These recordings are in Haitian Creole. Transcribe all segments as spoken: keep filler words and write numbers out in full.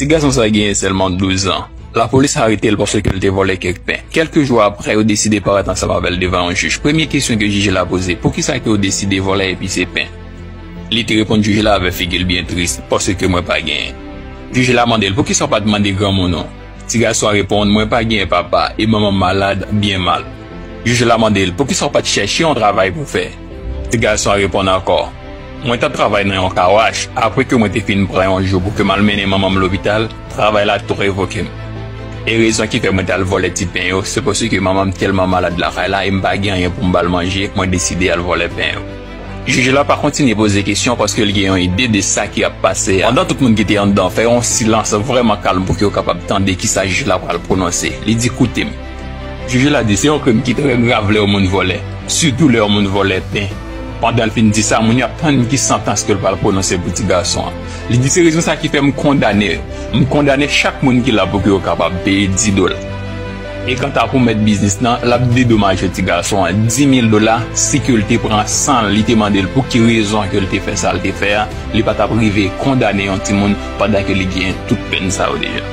Ti gason sa genyen sèlman douz an. Lapolis arete l paske l te vòlè kèk pen. Kèlke jou apre, yo deside parèt ansanm avè l devan yon jij. Premye kesyon ke jij la poze, poukisa ke w deside vòlè epi se pen? Li te reponn jij la avè figi l byen tris, paske mwen pa genyen. Jij la mande l, poukisa w pa t mande granmoun ou? Ti gason an reponn, mwen pa genyen papa, e manman m malad byen mal. Jij la mande l, poukisa w pa t chèche yon travay pou fè? Ti gason an reponn ankò, mwen t ap travay nan yon kawach, apre ke mwen te fin pran yon jou pou ke m al mennen manman m lopital, travay la tou revoke m. E rezon ki fè mwen t al vòlè ti pen yo, se paske manman m tèlman malad lakay la e m pa gen anyen pou m ba l manje, mwen deside al vòlè pen yo. Jij la pa kontinye poze kesyon paske l gen yon ide de sa ki ap pase a. Pandan tout moun ki te anndan fè yon silans vrèman kalm pou ke yo kapab tande kisa jij la pral pwononse, li di, koute m. Jij la di, se yon krim ki trè grav lè yon moun vòlè, sitou lè yon moun vòlè pen. Pandan l fin di sa, moun yo ap tann ki santans ke l pral pwononse pou ti gason an. Li di, se rezon sa ki fè m kondane, m kondane chak moun ki la pou ke yo kapab peye dis dola. E kanta pou mèt biznis lan, l ap dedomaje ti gason an dis mil dola, si ke l te pran san l, li te mande l pou ki rezon ke l te fè sa l te fè a, li pa t ap rive kondane yon timoun pandan ke li genyen tout pèn sa yo deja.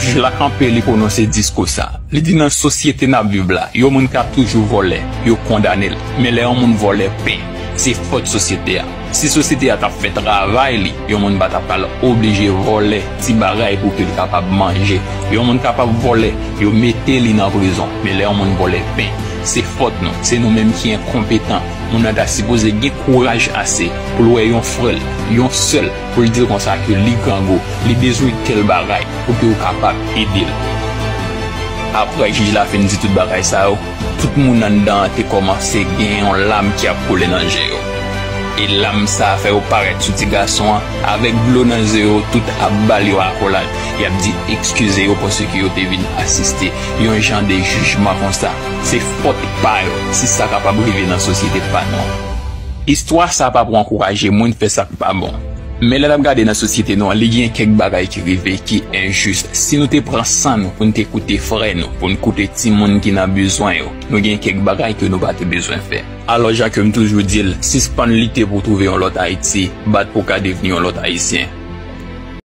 Jij la kanpe, li pwononse diskou sa. Li di nan sosyete n ap viv la, yon moun ka toujou vòlè, yo kondane l. Men lè yon moun vòlè pen, se fòt sosyete a. Si sosyete a t ap fè travay li, yon moun pa t ap pral oblije vòlè ti bagay pou ke l kapab manje. Yon moun kapab vòlè, yo mete li nan prizon. Men lè yon moun vòlè pen, se fòt nou. Se nou menm ki enkonpetan. Moun nan ta sipoze gen kouraj ase pou l wè yon frè l, yon sè l, pou l di l konsa ke li grangou, li bezwen tèl bagay pou ke w kapab ede l. Apre jij la fin di tout bagay sa yo, tout moun anndan an te kòmanse gen yon lam ki ap koule nan je yo. E lam sa a fè yo parèt sou ti gason an, avèk dlo nan je yo, tout ap ba l yon akolad. Y ap di ekskize yo paske yo te vin asiste yon jan de jijman konsa. Se fòt pa yo si sa kapab rive nan sosyete pa nou an. Istwa sa pa pou ankouraje moun fè sa k pa bon. Men lè n ap gade nan sosyete nou an, li gen kèk bagay ki rive ki enjis. Si nou te pran san nou pou n te koute frè nou, pou n koute timoun ki nan bezwen yo, nou gen kèk bagay ke nou pa te bezwen fè. Alò, jan ke m toujou di l, sispann lite pou w twouve yon lòt Ayiti, bat pou w ka devni yon lòt Ayisyen.